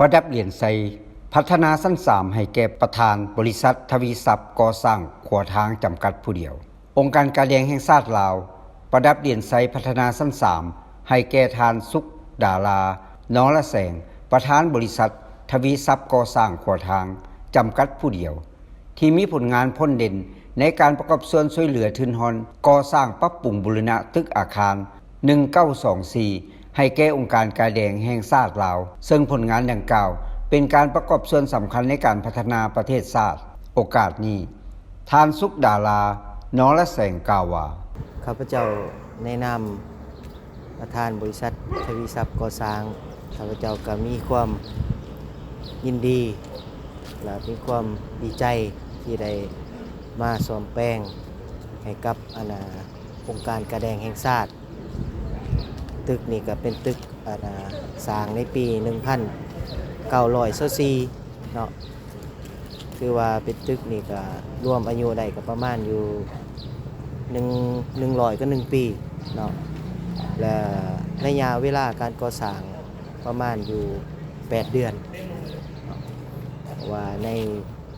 ປະດັບຫຼຽນໄຊ ພັດທະນາຊັ້ນສາມໃຫ້ແກ່ປະທານບໍລິສັດທະວີຊັບກໍ່ສ້າງຂົວທາງຈຳກັດຜູ້ດຽວ. ອົງການກາແດງແຫ່ງຊາດລາວ ປະດັບຫຼຽນໄຊພັດທະນາຊັ້ນສາມໃຫ້ແກ່ທ່ານ ສຸກດາລາ ນໍລະແສງ ປະທານບໍລິສັດທະວີຊັບກໍ່ສ້າງຂົວທາງຈຳກັດຜູ້ດຽວ ທີ່ມີຜົນງານພົ້ນເດັ່ນໃນການປະກອບສ່ວນຊ່ວຍເຫຼືອທຶນຮອນກໍ່ສ້າງປັບປຸງບູລະນະຕຶກອາຄານ ໜຶ່ງເກົ້າສອງສີ່ ໃຫ້ແກ່ອົງການກາແດງແຫ່ງຊາດລາວ, ເຊິ່ງຜົນງານດັ່ງກ່າວເປັນການປະກອບສ່ວນສຳຄັນໃນການພັດທະນາປະເທດຊາດ. ໂອກາດນີ້ ທ່ານ ສຸກດາລາ ນໍລະແສງ ກ່າວວ່າ: ຂ້າພະເຈົ້າໃນນາມປະທານບໍລິສັດທະວີຊັບກໍ່ສ້າງ, ຂ້າພະເຈົ້າກໍມີຄວາມຍິນດີ ແລະ ມີຄວາມດີໃຈທີ່ໄດ້ມາສ້ອມແປງໃຫ້ກັບ ອັນນ່າ ອົງການກາແດງແຫ່ງຊາດ. ຕຶກນີ້ກໍເປັນຕຶກ ອັນນ່າ ສ້າງໃນປີໜຶ່ງພັນເກົ້າຮ້ອຍຊາວສີ່ເນາະ, ຖືວ່າເປັນຕຶກນີ້ກໍລວມອາຍຸໄດ້ກໍປະມານຢູ່ໜຶ່ງ ໜຶ່ງຮ້ອຍກັບໜຶ່ງປີເນາະ ແລະ ໄລຍະເວລາການກໍ່ສ້າງປະມານຢູ່ແປດເດືອນເນາະ, ເພາະວ່າໃນ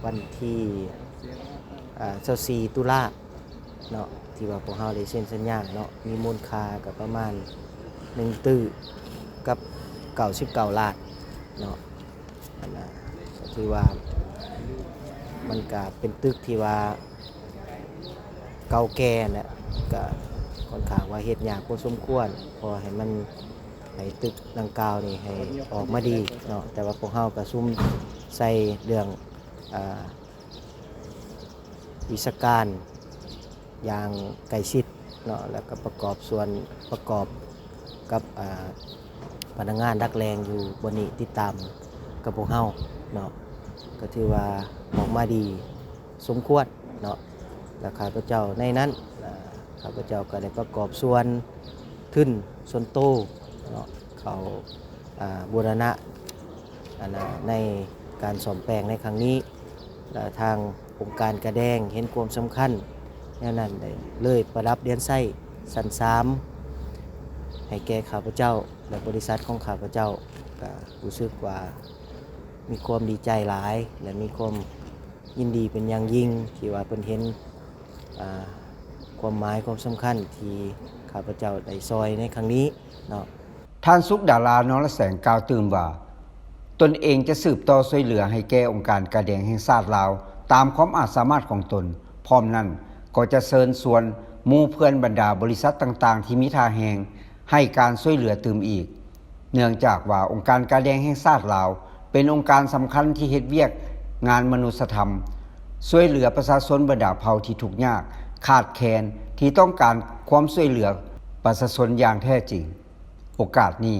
ວັນທີ ອ່າ ຊາວສີ່ຕຸລາເນາະ ທີ່ວ່າພວກເຮົາໄດ້ເຊັນສັນຍາເນາະ, ມີມູນຄ່າກໍປະມານໜຶ່ງຕື້ກັບເກົ້າສິບເກົ້າລ້ານເນາະ. ອັນນ່າ ກໍຖືວ່າມັນກໍເປັນຕຶກທີ່ວ່າເກົ່າແກ່ແຫຼະ, ກໍຂ້ອນຂ້າງວ່າເຮັດຍາກພໍສົມຄວນ ເພື່ອໃຫ້ມັນ ໃຫ້ຕຶກດັ່ງກ່າວນີ້ໃຫ້ອອກມາດີເນາະ, ແຕ່ວ່າພວກເຮົາກໍສຸມໃສ່ເລື່ອງ ອ່າ ວິຊາການຢ່າງໃກ້ຊິດເນາະ, ແລ້ວກໍປະກອບສ່ວນ ປະກອບກັບ ອ່າ ພະນັກງານຫຼັກແຫຼ່ງຢູ່ບ່ອນນີ້ ຕິດຕາມກັບພວກເຮົາເນາະ, ກໍຖືວ່າອອກມາດີສົມຄວນເນາະ. ແລະ ຂ້າພະເຈົ້າໃນນັ້ນ ອ່າ ຂ້າພະເຈົ້າກໍໄດ້ປະກອບສ່ວນທຶນສ່ວນໂຕເນາະ ເຂົ້າ ອ່າ ບູລະນະ ອັນນ່າ ໃນການສ້ອມແປງໃນຄັ້ງນີ້ ແລະ ທາງອົງການກາແດງເຫັນຄວາມສຳຄັນແນວນັ້ນ ໄດ້ເລີຍປະດັບຫຼຽນໄຊຊັ້ນສາມໃຫ້ແກ່ຂ້າພະເຈົ້າ ແລະ ບໍລິສັດຂອງຂ້າພະເຈົ້າ. ກະຮູ້ສຶກວ່າມີຄວາມດີໃຈຫຼາຍ ແລະ ມີຄວາມຍິນດີເປັນຢ່າງຍິ່ງ ທີ່ວ່າເພິ່ນເຫັນ ອ່າ ຄວາມໝາຍຄວາມສຳຄັນທີ່ຂ້າພະເຈົ້າໄດ້ຊ່ອຍໃນຄັ້ງນີ້ເນາະ. ທ່ານ ສຸກດາລາ ນໍລະແສງ ກ່າວຕື່ມວ່າ ຕົນເອງຈະສືບຕໍ່ຊ່ວຍເຫຼືອໃຫ້ແກ່ອົງການກາແດງແຫ່ງຊາດລາວ ຕາມຄວາມອາດສາມາດຂອງຕົນ, ພ້ອມນັ້ນກໍຈະເຊີນຊວນໝູ່ເພື່ອນບັນດາບໍລິສັດຕ່າງໆທີ່ມີທ່າແຮງໃຫ້ການຊ່ວຍເຫຼືອຕື່ມອີກ, ເນື່ອງຈາກວ່າອົງການກາແດງແຫ່ງຊາດລາວ ເປັນອົງການສຳຄັນທີ່ເຮັດວຽກງານມະນຸດສະທຳ ຊ່ວຍເຫຼືອປະຊາຊົນບັນດາເຜົ່າທີ່ທຸກຍາກຂາດແຄນ ທີ່ຕ້ອງການຄວາມຊ່ວຍເຫຼືອປະຊາຊົນຢ່າງແທ້ຈິງ. ໂອກາດນີ້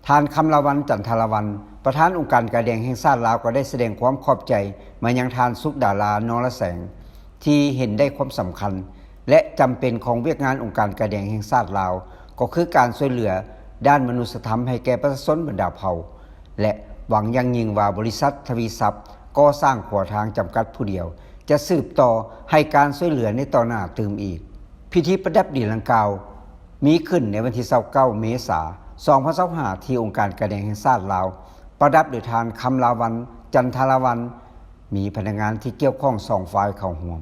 ທ່ານ ຄຳລາວັນ ຈັນທະລາວັນ ປະທານອົງການກາແດງແຫ່ງຊາດລາວ ກໍໄດ້ສະແດງຄວາມຂອບໃຈມາຍັງທ່ານ ສຸກດາລາ ນໍລະແສງ ທີ່ເຫັນໄດ້ຄວາມສຳຄັນ ແລະ ຈຳເປັນຂອງວຽກງານອົງການກາແດງແຫ່ງຊາດລາວ ກໍຄືການຊ່ວຍເຫຼືອດ້ານມະນຸດສະທຳໃຫ້ແກ່ປະຊາຊົນບັນດາເຜົ່າ ແລະ ຫວັງຢ່າງຍິ່ງວ່າບໍລິສັດທະວີຊັບກໍ່ສ້າງຂົວທາງຈຳກັດຜູ້ດຽວ ຈະສືບຕໍ່ໃຫ້ການຊ່ວຍເຫຼືອໃນຕໍ່ໜ້າຕື່ມອີກ. ພິທີປະດັບຫຼຽນດັ່ງກ່າວ ມີຂຶ້ນໃນວັນທີຊາວເກົ້າ ເມສາ ສອງພັນຊາວຫ້າ ທີ່ອົງການກາແດງແຫ່ງຊາດລາວ ປະດັບໂດຍທ່ານ ຄຳລາວັນ ຈັນທະລາວັນ, ມີພະນັກງານທີ່ກ່ຽວຂ້ອງສອງຝ່າຍເຂົ້າຮ່ວມ.